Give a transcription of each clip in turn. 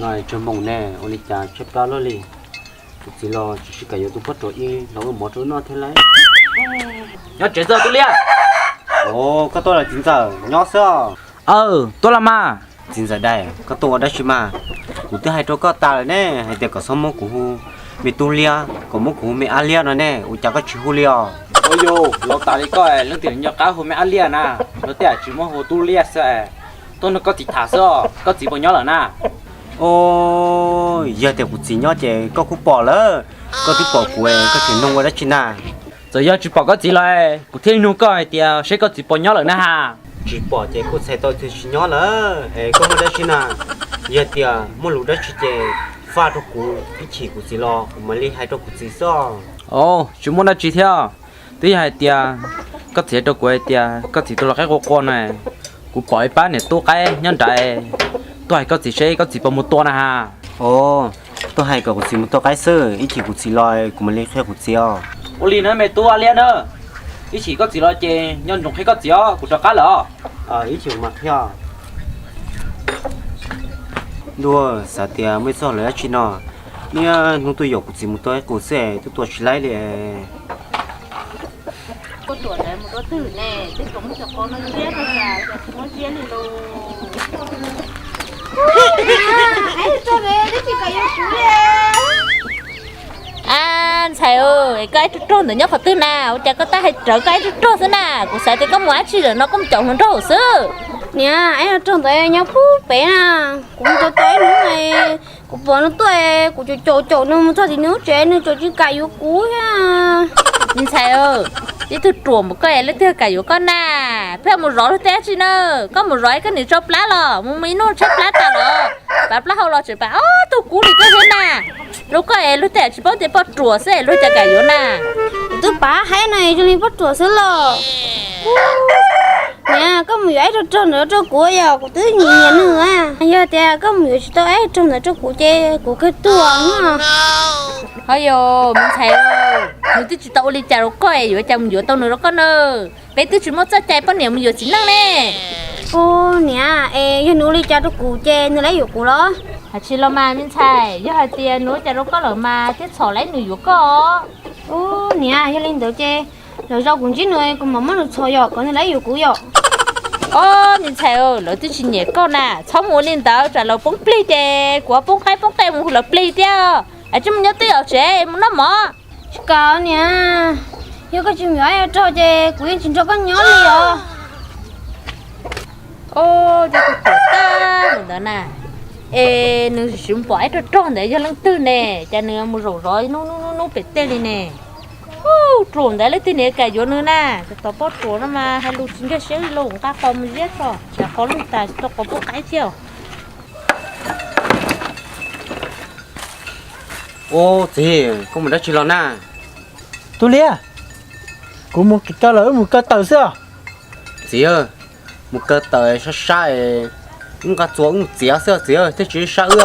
Tsawg moos ne, ua li cas tshaib plab luaj li? Kuv txiv los tsis kam yuav tus poj ruam ib los ua mov rau noj thiab lauj. Nyob tsev xwb tub liab. Os, koj tuaj los txiv ntxawm, nyob xwb os. Aw, tuaj los mas. Txiv ntxawm Dais, koj tuaj ua dab tsi mas? Kuv twb hais rau koj tas lawm ne, hais tias kom txhob muab kuv hu me tub liab, kom muab kuv hu me ab liab no ne, ua cas koj tsis hu li os? Ua yus laus tas li koj, leej twg nco qab hu me ab liab na, luag tej tsis muab hu tub liab xwb. Tuaj nrog koj txiv tham xwb os, koj txiv puas nyob lawm na? Os, yog tias kuv txiv nyob ces koj kuj pom lawm, koj twb pom kuv, koj tseem nug ua dab tsi na? Txawm yog tsis pom koj txiv los kuv thiaj li nug koj hais tias seb koj txiv puas nyob lawm na ha. Tsis pom ces kuj txhais tau tias tsis nyob lawm es koj muaj dab tsi na? Yog tias muaj lus dab tsi ces faj rau kuv, ib chim kuv txiv los kuv mam li hais rau kuv txiv xwb. Os, tsis muaj dab tsi thiab. Twb yog hais tias koj txiv hais rau kuv hais tias koj txiv tuaj los qaib qua qua na, kuv pom ib pab niam tub qaib nyob nrad, tuaj hais koj txiv seb koj txiv puas mus tua na ha. Os, tuaj hais kom kuv txiv mus tua qaib xwb, ib chim kuv txiv los kuv mam li qhia kuv txiv os. Ua li na me tub ab liab na, ib chim koj txiv los ces nco ntsoov qhia koj txiv os, kuv rov qab lawm os. Ib chim kuv mam qhia. Ntuj, xav tias muaj ib txoj hauj lwm dab tsi no, niaj hnub tuaj yaum kuv txiv mus tua qaib qus xwb twb tua tsis laib li. Ntxhais, koj ib rog rog ntawd nyob qhov twg na? Ua cas koj tab hais rawv koj ib rog rog xwb na? Kuv xav tias koj mus dab tsi lawm no koj mus caum hluas nraug xwb. Niam, ib rog rog ntawd nyob pub pem na, kuv mus tua tua ib hnub, kuv pom nws tuaj, kuv caum caum caum nws mus txog tim nws lub tsev nws tseem tsis kam yuav kuv thiab. Me ntxhais, ib tug ruam npaum koj es leej twg kam yuav koj na? Pheej mus zov luag tej dab tsi na? Koj mus zov koj niam tsau plab los mus mus ib hnub tshaib plab tas los, pav plaub hau los tseem pav ob tug kub li koj thiab na. Luag koj es luag tej tsis paub tias poj ruam xwb es luag cas kam yuav na? Kuv twb pav haib no zoo li poj ruam xwb los. Niam, koj mus yuav ib rog rog ntawd rau kuv yom, kuv twb nyiam nyiam nws. Yog tias koj mus yuav tsis tau ib rog ntawd rau kuv ces kuv kawg tuag no. Ho yog me ntxhais, nws twb tsis tau ua li cas rau koj es yuav cas mus yuav tau nws rau koj na? Peb twb tsis muaj txoj cai poj niam mus yuav txiv neej ne. Ua niam, es yog nws ua li cas rau kuv ces nws lawv yuav kuv los? Hais tsis los mas me ntxhais, yog hais tias nws ua cas rau koj lawm mas thiaj txhom lawv nws yuav koj. Ua niam, yog li ntawd ces lwm zaus kuv ntsib nws kuv mam muab nws txhom yom, kom nws lawv yuav kuv yom. Os me ntxhais, lawv twb tsis nyiam koj na, txhob mus ua li ntawd tsam lawv poob plig ces kuv poob qaib poob qe mus hu lawv plig thiab. Es tsis mus nyob twj ywm tsev mus noj mov. Tsis kam niam, yog koj tsis mus yuav ib rog ces kuv yeej tsis nrog koj nyob li os. Os, cas tus ruam tag mus ntawd na, es nws tsis mus pom ib rog rog ntawd yog leej twg ne, cas nws mus zaum zov hnub hnub hnub pem tej li ne. Ub, ruam ntawd leej twg niam kam yuav nws na, tus tos poj ruam no mas hais lus tsis nkag siab li los nqa qos mus ziab tso tsam qos lug tas tsis tau qos pub qaib thiab. Ub, txiv, koj mus dab tsi los na? Tub liab, kuv mus kaw lawm, wb mus kaw taws xwb. Txiv, mus kaw taws sab sab, wb nqa txuas wb mus txiav xwb txiv, thiaj tsis sab wb.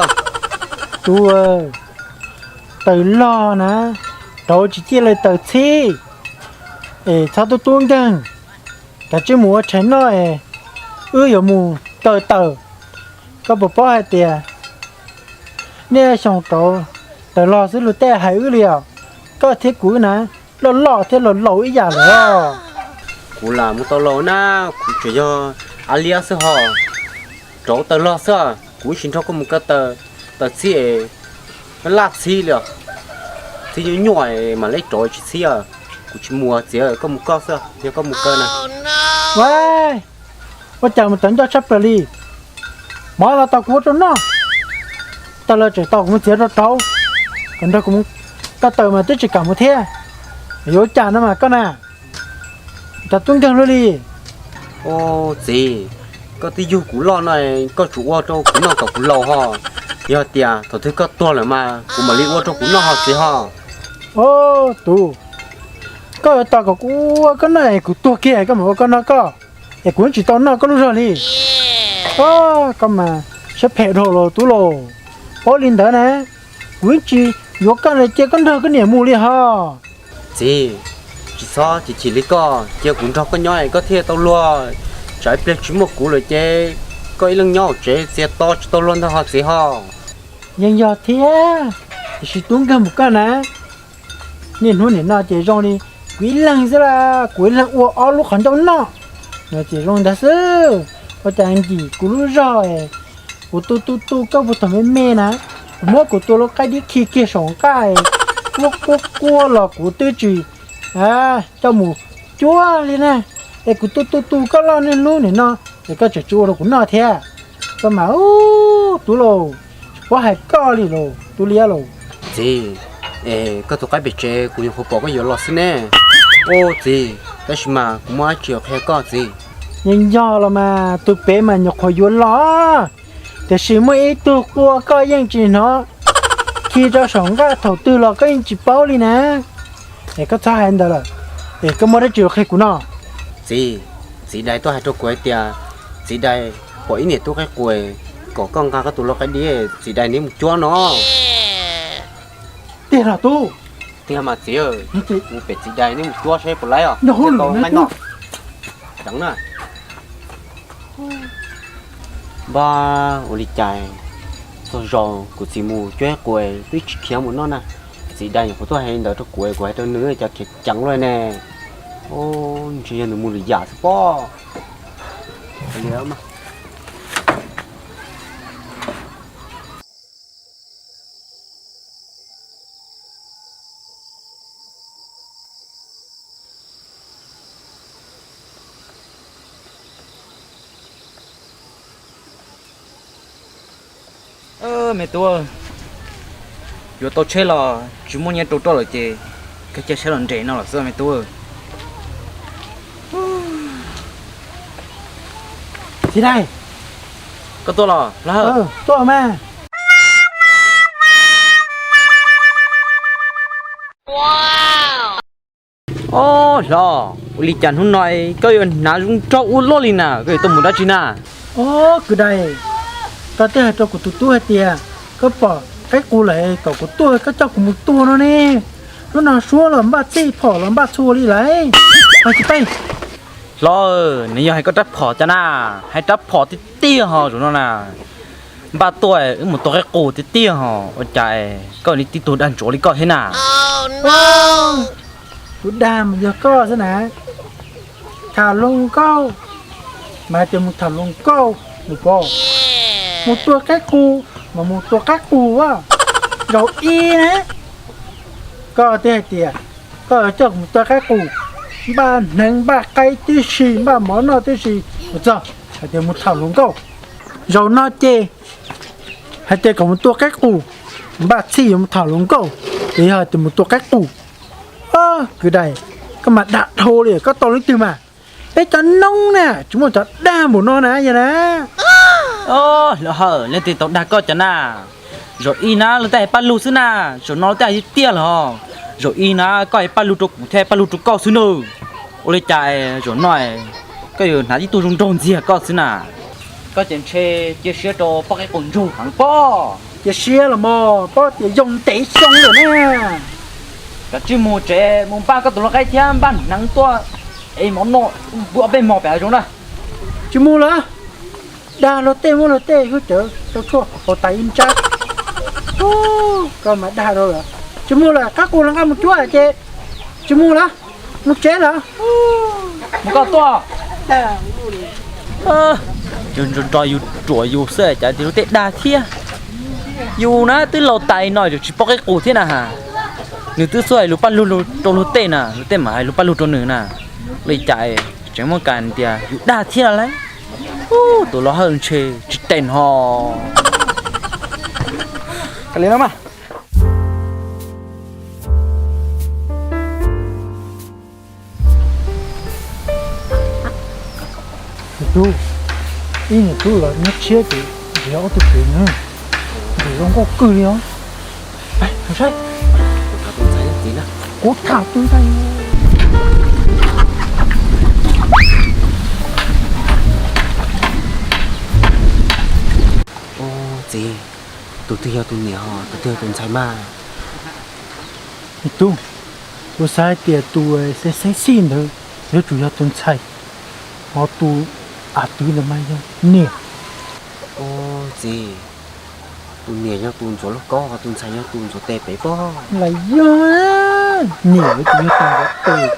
Tub, taws log na, rauv tsis ciaj li taws txhib, es txhob tub tub nkeeg, kav tsij mus ua tshais noj es wb yuav mus kaw taws. Koj puas paub hais tias niaj xyoo rauv taws log xwb luag tej hais wb li os. Koj thiab kuv na, loj loj thiab laus laus ib yam lawm os. Kuv lam mus tau laus na, kuv tseem yog av liab xwb ho. Rauv taws log xwb, kuv tsis nrog koj mus kaw taws, taws txhib es laj txhib li os. Txhib nyuaj nyuaj mam li rauv tsis txhib os. Kuv tsis mus txiv, koj mus koj xwb, yog koj mus kaw na. Ua cas mus tawv ncauj tshaj plaws li. Mov los tau kuv ua rau noj, taws los tseem tau kuv mus txiav rau rauv, kom nrog kuv mus kaw taws mas twb tsis kam mus thiab. Yuav ua cas no mas koj na, cas tub nkeeg luaj li. Txiv, koj twb yug kuv loj no, koj tsuas ua rau kuv noj kom kuv laus ho. Yog tias thaum twg koj tuag lawm mas kuv mam li ua rau kuv noj ho txiv ho. Ub, tus, koj yuav tos kom kuv ua koj noj es kuv tuag kiag koj mam ua koj noj koj, es kuv yeej tsis tau noj koj lub zog li. Koj mas siab phem dhau los tub lauj. Paub li ntawd na, kuv yeej tsis yuav koj los cia koj nrog koj niam mus li ho. Txiv, tsis txhob chim chim li koj, cia kuv nrog koj nyob es koj thiaj tau luag. Tsam ib pliag tsis muaj kuv lawm ces koj ib leeg nyob hauv tsev txias to tsis tau luag ntag ho txiv ho. Yeej yog thiab, tiam sis tub nkag mus koj na, niaj hnub nim no ces zoo li kuv ib leeg xwb las, kuv ib leeg ua ob lub qhov ncauj noj no ces zoo ntag xwb. Ua cas nkim kuv lub zog, kuv tu tu tu koj puag thaum me me na, kuv muab kuv tus lau qaib dib khi kiag saum nqaj, quaj quaj quaj los kuv twb tsis coj mus cuab li na. Es kuv tu tu tu koj loj niaj hnub nim no, es koj tseem tsis ua rau kuv noj thiab. Koj mas, ub, tub lauj, tsis paub hais koj li lauj, tub liab lauj. Txiv, es koj tus qaib pem tsev kuv nyuam qhuav pom koj yuav los xwb ne. Ub txiv, tab sis mas kuv muaj dab tsi yuav qhia koj txiv. Yeej yog los mas, tus pem mas nyuam qhuav yuav los, tiam sis muaj ib tug quaj koj yeej tsis hnov, khi rau saum nqaj thaum twg los koj yeej tsis paub li na. Es koj txhob hais ntawd lawm, es koj muaj dab tsi yuav qhia kuv no? Txiv, txiv dais tuaj hais rau kuv hais tias txiv dais pom ib niam tub qaib qus, kom koj nqa koj tus lau qaib dib, txiv dais neb mus cuab no. Tiag los tub? Tiag mas txiv, mus pem txiv dais neb mus cuab saib puas laib os. Nqaij no, ceev na. Npab, ua li cas txog zaus kuv txiv mus cuab qus twb tsis khiav mus noj na. Txiv dais nyuam qhuav tuaj hais li ntawd rau kuv, kuv hais rau nws cas khiav ceev luaj ne. Ntshe yog nws mus lwm yam xwb pob. Me tub, yuav tau tsheb los tsis muaj nyiaj rau roj lawm ces koj cia sab los nres no los xwb me tub. Txiv dais, koj tuaj los? Tuaj mas. Ob hlob, ua li cas hnub no koj yuav hnav zoo nraug ua luaj li na, koj yuav tuaj mus dab tsi na? Ob kwv dais, koj twb hais rau kuv tus tub hais tias koj pom qaib qus lawm kom kuv tuaj, koj coj kuv mus tua no ne. Hnub no suab los npaj txhij, phom los npaj txhua li lawm. Hlob, nws yog hais koj rab phom cas na, hais rab phom tiag tiag ho zaum no na. Npaj tuaj wb mus tua qaib qus tiag tiag ho, ua cas koj li tib tug dag ntsuav li koj thiab na? Tus dag mas yog koj xwb na. Tham hluas nkauj mas hais tias mus tham hluas nkauj, mus pom, mus tua qaib qus mas mus tua qaib qus a. Zaum ib na, koj twb hais tias koj coj kuv mus tua qaib qus, npaj hneev npaj qaib tib si, npaj mov noj tib si, mus txog hais tias mus tham hluas nkauj. Zaum no ces hais tias kom mus tua qaib qus, npaj txhij yuav mus tham hluas nkauj, ces yog hais tias mus tua qaib qus. Kwv dais, koj mas dag dhau li, koj tau leej twg mas? Peb cov noob na tsis muaj cov dag npaum no na yog na. Hawm, leej twg tau dag koj cov na? Zaum ib na luag tej hais paj lug xwb na, zaum no luag tej hais tiag tiag lawm. Zaum ib na koj hais paj lug rau kuv thiab hais paj lug rau koj xwb nawb. Ua li cas zaum no koj yuav hnav tib tug zoo nraug ntxiag koj xwb na? Koj ces ntshe cia siab rau poj qaib qus ntsug heev pob. Cia siab los mas, pob tias yoo ntev xyoo lawm na. Kav tsij mus tsev mus npaj koj tus lau qaib thiab npaj hneev tuaj es mov noj, pw ob peb hmo pem hav zoov na. Tsis mus lawm. Dag luag tej muab luag tej hwj cawv rau tshuaj haus tas ib ntsab. Koj mas dag rau lawm. Tsis mus lawm, qaib qus los nqa mus cuab ces tsis mus lawm, mus tsev lawm. Mus koj tuaj. Yus nrog yus ruam yus xwb cas tias luag tej dag thiab. Yus na twb laus tas no yus tsis poj qaib qus thiab na has. Nws twb xub hais lus paj lug rau luag tej na, luag tej mam hais lus paj lug rau nws na. Li cas tseem muaj kas tias yus dag thiab lawm. Tus lau hawj ntshe tsis tes ho. Tub, ib niam tub los nyob tshiab ces ntshe yog ob tug kwv na, ntshe zoo nkauj kawg li os. Mus saib, kuv tham tus ntxhais. Ub txiv, tus twg yog tus niam ho tus twg yog tus ntxhais mas? Tub, kuv xav hais tias tus xeeb xeeb xij ntawd yuav tsum yog tus ntxhais, ho tus av twv ntawd mas yog niam. Ub txiv, Tus niam yog tus ntxuav lauj kaub, tus ntxhais yog tus ntxuav tes pem pob. Los yog, niam tus yog tus ntxuav tes,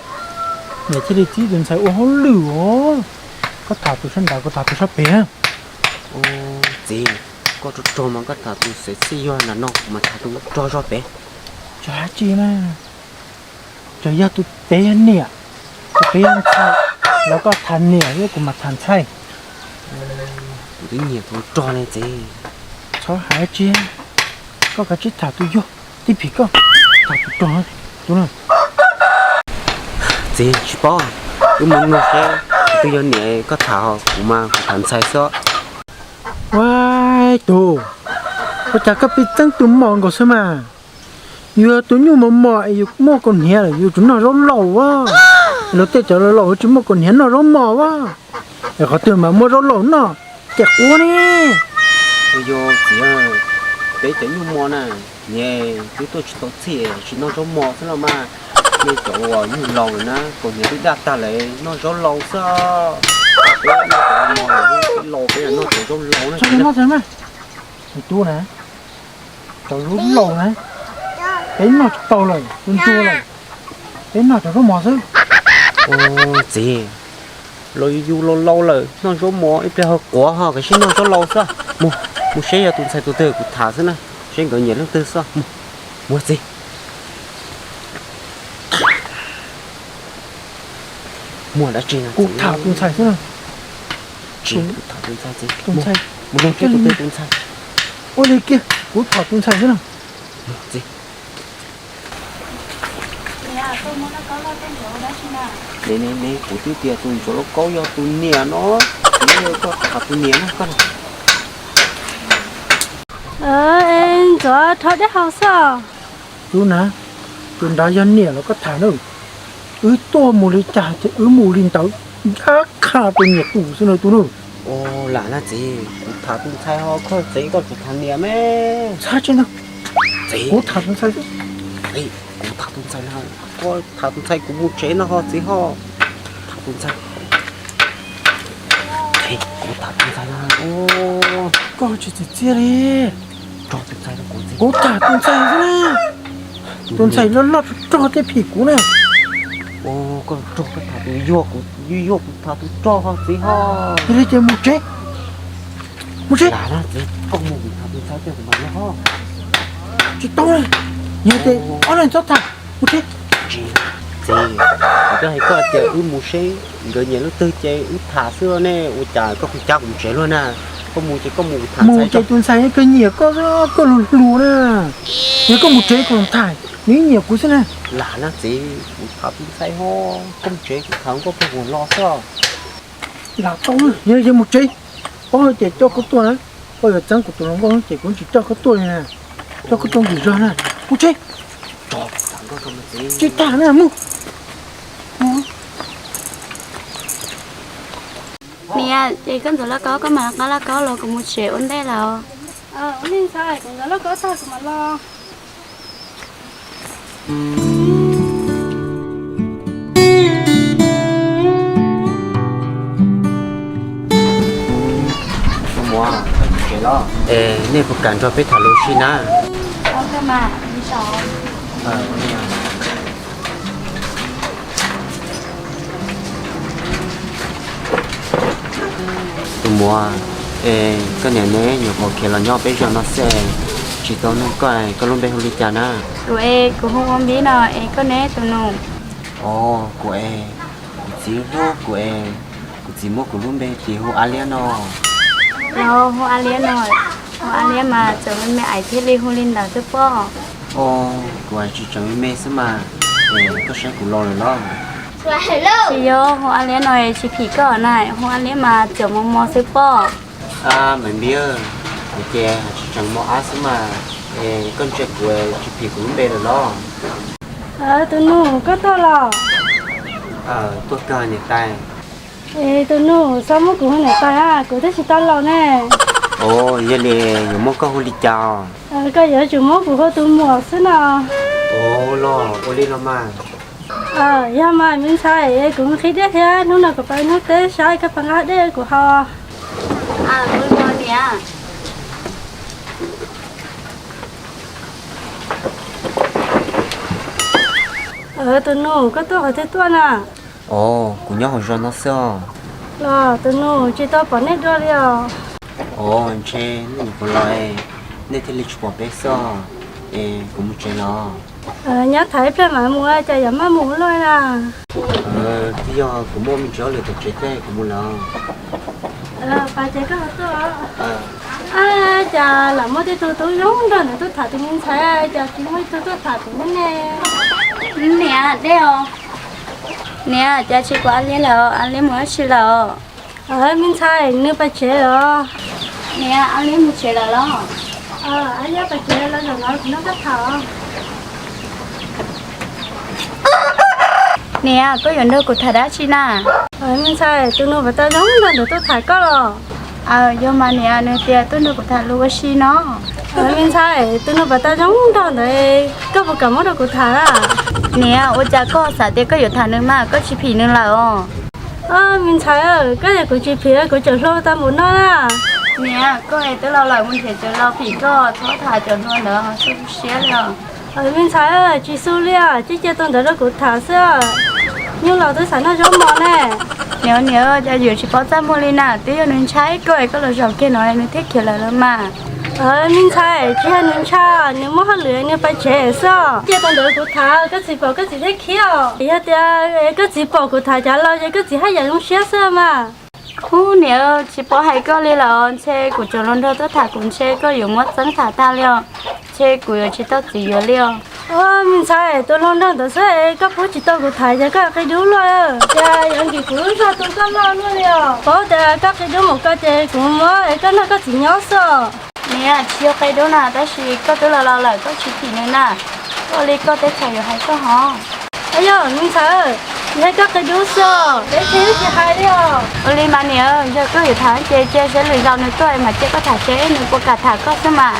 niam thiaj li txib tus ntxhais ua hauj lwm os. Koj tham tus sab nraud, kuv tham tus sab pem. Txiv, koj rog rog mas koj tham tus xeeb xwm yog nram no, kuv mas tham tus rog zog pem. Tsis hais tsi na, tsuas yog tus pem yog niam, tus pem yog ntxhais, los koj tham niam thiab kuv mas tham ntxhais. Kuv twb nyiam tus rog ne txiv. Txhob hais tsi, koj kav tsij tham tus yog tib phim koj, tham tus rog tus na. Txiv, tsis paub, wb mus nug seb tus twg yog niam koj tham, kuv mas kuv tham ntxhais xwb. Ua tus, ua cas koj pheej txeeb tus mos nkaus xwb mas? Yus yog tus nyuj mos mos es yus muaj kaus hniav lawm yus tsuas noj zaub laus a. Luag tej cov laus laus tsis muaj kaus hniav noj zaub mos a. Es qhov twg mas muaj zaub laus noj ces quav ne. Yog txiv, peb cov nyuj mos na, niam twb tuaj tsis tau txhij tsis noj zaub mos xwb los mas. Nej cov uas nyuj laus lawm na, kaus hniav twb daj tag lawm noj zaub laus xwb. Peb nyuj mos lawm, peb laus peb noj cov zaub laus na. Tub na, cov zaub laus na, peb noj tsis tau lawm, tus ntsuag lawm, peb noj cov zaub mos xwb. Txiv, los yus laus laus lawm noj zaub mos ib pliag ho quav ho, kav tsij noj zaub laus xwb. Mus, mus seb yog tus ntxhais tus twg kuv tham xwb na, seb nkawd nyiam leej twg xwb. Mus, mus txiv. Muaj dab tsi no? Kuv tham tus ntxhais xwb na. Tsis, kuv tham tus ntxhais txiv. Tus ntxhais, mus nug seb tus twg tus ntxhais. Ua li kiag, kuv tham tus ntxhais xwb na. Txiv. Ne, ne, ne, kuv twb tias tus ntxuav lauj kaub yog tus niam no, kuv yog koj tham tus niam no koj. Ntxuav rho dej haus xwb. Tub na, tus nrad yog niam los koj tham na. Wb tuaj mus li cas ces wb mus li ntawd, ncaj qha tus niam tus xwb na tub na. Lam na txiv, kuv tham tus ntxhais ho koj txiv koj tseem tham niam me. Txhob tsi na, kuv tham tus ntxhais xwb. Kuv tham tus ntxhais no, koj tham tus ntxhais kuv mus tsev no ho txiv ho. Tham tus ntxhais. Kuv tham tus ntxhais no. Koj tsis txiv txiaj li. Rog tus ntxhais no kuv txiv. Kuv tham tus ntxhais xwb na. Tus ntxhais loj loj rog rog tej phim kuv na. Koj rog koj tham tus yuag kuv, yuag kuv tham tus rog ho txiv ho. Yog li ces mus tsev. Mus tsev. Lam na txiv, koj mus kuv tham tus ntxhais tej kuv mam los ho. Tsis tau na. Yog tias ob leeg txhob tham, mus tsev. Tsis, txiv, kuv twb hais koj tias wb mus seb nkawd nyiam leej twg ces wb tham xwb ne, ua cas koj kuj cab kuv mus tsev luaj na. Koj mus ces koj mus kuv tham ntxhais. Mus ces tus ntxhais kawg nyiam koj xwb, koj lus hluas na. Yog koj mus tsev kuv tham, nws nyiam kuv xwb na. Lam na txiv, kuv tham tus ntxhais ho, koj mus tsev kuv tham nkauj pog kuv los xwb. Lam tau, yog yog mus tsev, paub ces coj koj tuaj na. Koj yuav txeeb kuv tus hluas nkauj ces kuv tsis coj koj tuaj li na. Coj koj tuaj nkim zog na. Mus tsev. Tsis tham na, mus. Niam, ces koj ntxuav lauj kaub koj mam rov qab lauj kaub los kuv mus tsev ua ntej lawm. Ua li ntxhais, kuv ntxuav lauj kaub tag kuv mam los. Es nej puas kam nrog peb tham lus si na? Tus muam, es koj niam neb nyuam qhuav khiav los nyob peb zos no xwb, tsis tau nug koj, koj lub npe hu li cas na? Kuv es kuv hu ua Npib no, es koj ne tus nus? Os, kuv es, kuv txiv hlub kuv es, kuv txiv muab kuv lub npe tis hu A Liab no. Los hu A Liab no, hu A Liab mas tseem me me es thiaj li hu li ntawd xwb pob. Os, kuv tsis tseem me me xwb mas, es koj saib kuv laus lawm los? Tsis yog, hu A Liab no es tsis phim koj na, hu A Liab mas tseem mos mos xwb pob. Maiv Npib, kuv ces tsis tseem mos ab xwb mas, es koj ntsia kuv tsis phim kuv lub npe lawm los? Tus nus, koj tuaj los? Tuaj kawg niam tais. Es tus nus, txhob muab kuv hu niam tais, kuv twb tsis tau laus ne. Os, yog li yuav muab koj hu li cas? Koj yuav tsum muab kuv hu tus muam xwb no. Os, los ua li los mas. Yog mas me ntxhais, kuv qhib dej thiab, hnub no kuv pab hnub teb saib koj pab nqa dej kuv haus. Niam. Tus nus, koj tuaj qhov twg tuaj na? Os, kuv nyob hauv zos no xwb os. Los tus nus, tsis tau pom nej dua li os. Os, ntshe nej nyuam qhuav los, nej thiaj li tsis pom peb xwb os. Es kuv mus tsev los. Nyob tham ib pliag mam mus, cas yuav maj mus ua luaj na. Twb yog kuv muaj me ntsis hauj lwm tom tsev thiab kuv mus lawm. Pas ces koj ho tuaj. Cas lam muaj tej tug tub zoo nraug ntawd tuaj tham tus me ntxhais, cas tsis muaj ib tug tuaj tham kuv ne? Niam, dej os. Niam, cas tsis pom A Liab lawm, A Liab mus dab tsi lawm? Me ntxhais, nws pas tsev lawm. Niam, A Liab mus tsev lawm los? Ab, yog pas tsev los zaum no kuv nrog koj tham. Niam, koj yuav nrog kuv tham dab tsi na? Me ntxhais, tus nus pas tas zoo nraug ntawd tuaj tham koj los? Aws, yog mas niam, nws tias tuaj nrog kuv tham lus ua si no. Me ntxhais, tus nus pas tas zoo nraug ntawd koj puas kam muab rau kuv tham na? Niam, ua cas koj xav tias koj yuav tham nws mas koj tsis phim nws lawm os? Me ntxhais, koj tias kuv tsis phim, kuv tseem hluas tau npaum no na. Niam, koj es twb laus lawm mus nrhiav cov laus phim koj, txhob tham cov hluas ntawd ho xub siab li os. Me ntxhais, tsis xub li os, cia cia tus ntawd rau kuv tham xwb. Nyuj laus twb xav noj zaub mov ne. Niam, niam, cas yuav tsis paub txaj muag li na, twb yog nws ntshai koj es koj los zaum kiag no nws thiaj khiav lawm los mas. Me ntxhais, tsis yog nws ntshai, nws muaj hauj lwm nws pais tsev xwb os. Cia tus ntawd kuv tham, koj txiv pom koj txiv thiaj khiav os. Yog tias koj txiv pom kuv tham cas los ces koj txiv haj yam zoo siab xwb mas. Ub, niam, tsis paub hais koj li lawm, ntshe kuv cov hluas nraug tuaj tham kuv ntshe koj yuav muab txeeb tham tag li os. Ntshe kuv yuav tsis tau txiv yuav li os. Me ntxhais, tus hluas nraug ntawd xwb es koj pub tsis tau kuv tham ces koj qi dub luaj. Cas yuav nkim kuv lub zog tu koj loj luaj li os. Paub tias koj qi dub mus koj ces kuv muab es koj nrog koj txiv nyob xwb. Niam, tsis yog qi dub na, tab sis koj twb laus laus lawm koj tsis phim nws na. Koj li koj teb chaws yuav hais koj hov. Yog me ntxhais, yog koj qi dub xwb, peb tsis tsis hais li os. Ua li mas niam, yog koj yuav tham ces cia seb lwm zaus nws tuaj mas cia koj tham seb nws puas kam tham koj xwb mas.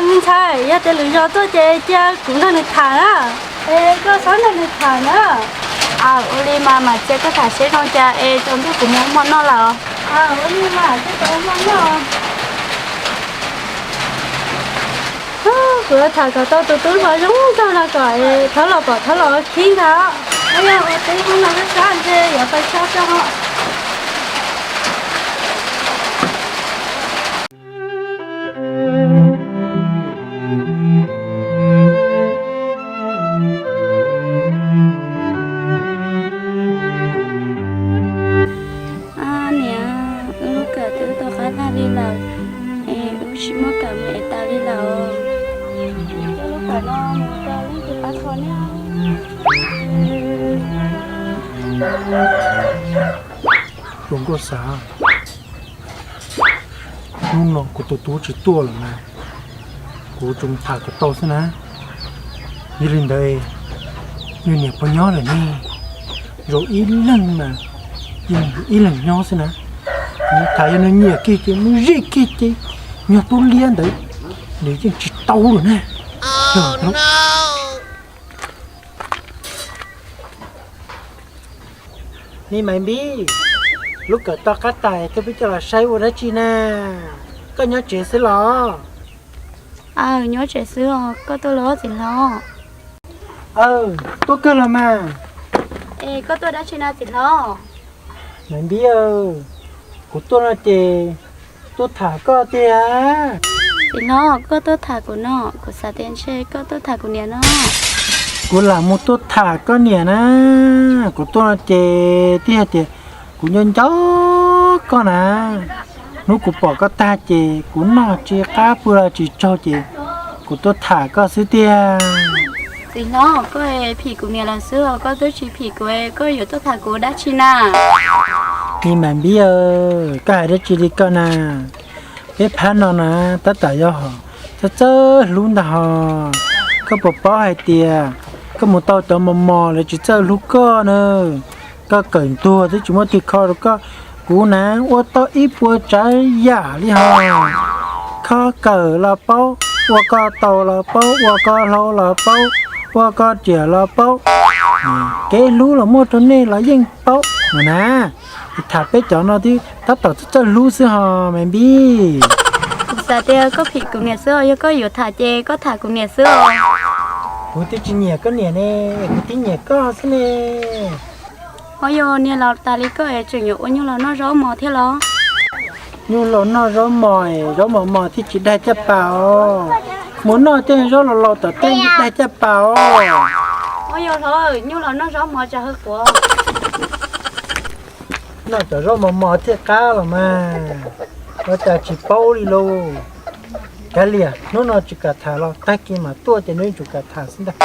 Me ntxhais, yog tias lwm zaus tuaj ces cia kuv nrog nws tham na. Es koj txhob nrog nws tham na. Ua li mas mas cia koj tham seb zoo cas es tsaus ntuj kuv mus hmo noj lawm. Ua li mas cia kuv mus hmo noj. Kuv tham kom tau tus tub hluas zoo nraug no kom thov los pom thov los khib ntag. Yog ua teb hnub no sab sab ntshe yuav pais tso tso. Niam, wb lub kawm twb tau qab tag li lawm, es wb tsis muaj kawm mus ev taws li lawm. Wb lub kawm no mus rau leej twg pab kho ne? Zoo nkauj Xav, hnub no kuv tus tub tsis tuaj lawm mas kuv tsuas tham kom tau xwb na. Yog li ntawd, nws niam puas nyob lawm ne? Zaum ib leeg mas yeej ib leeg nyob xwb na. Nws tham yog nws nyiam kiag ces muab zij kiag ces nyuag tub liab ntawd nws yeej tsis tau lawm na. Me Maiv Npib, lub kawm tau qab tas koj peb coj los saib ua dab tsi na? Koj nyob tsev xwb los? Aw, nyob tsev xwb os, koj tuaj los txiv hlob? Aw, tuaj kawg los mas. Es koj tuaj dab tsi na txiv hlob? Maiv Npib, kuv tuaj no ces tuaj tham koj tiag. Txiv hlob, koj tuaj tham kuv no, kuv xav tias ntshe koj tuaj tham kuv niam no. Kuv lam mus tuaj tham koj niam na. Kuv tuaj no ces twb yog tias kuv nco nco koj na. Hnub kuv pom koj tag ces kuv noj tsis qab pw los tsis tsaug ces kuv tuaj tham koj xwb tiag. Txiv hlob, koj phim kuv niam lawm xwb os, koj twb tsis phim kuv, koj yuav tuaj tham kuv dab tsi na? Me Maiv Npib, koj hais dab tsi li koj na? Peb phab no na, tab tom yog txawj txawj hlub ntag hos. Koj puas paub hais tias koj mus tau cov mos mos lawv tsis txawj hlub koj na. Koj kawm ntuag twb tsis muaj twg kho rau koj. Kuv na, ua tau ib puas tsav yam li hos. Kho kawm los paub, ua koj taus los paub, ua koj hlau los paub, ua koj riam los paub. Kev hlub los muaj rau nej los yeej paub na. Tham peb cov no twb tab tom txawj txawj hlub xwb hos Maiv Npib. Kuv xav tias koj phim kuv niam xwb os, yog koj yuav tham ces koj tham kuv niam xwb os. Kuv twb tsis nyiam koj niam ne, kuv twb nyiam koj xwb ne. Ho yog niag laus tas li koj es tseem yuav ua nyuj laus noj zaub mos thiab los? Nyuj laus noj zaub mos, zaub mos mos thiaj tsis daig caj pas os. Mus noj tej zaub laus laus tom tej daig caj pas os. Ho yog los nyuj laus noj zaub mos tsam hwj quav. Noj cov zaub mos mos thiaj qab los mas. Ua cas tsis paub li lauj. Kav liam, hnub no tsis kam tham los tag kis mam tuaj ces nws yuav tsum kam tham xwb ntag.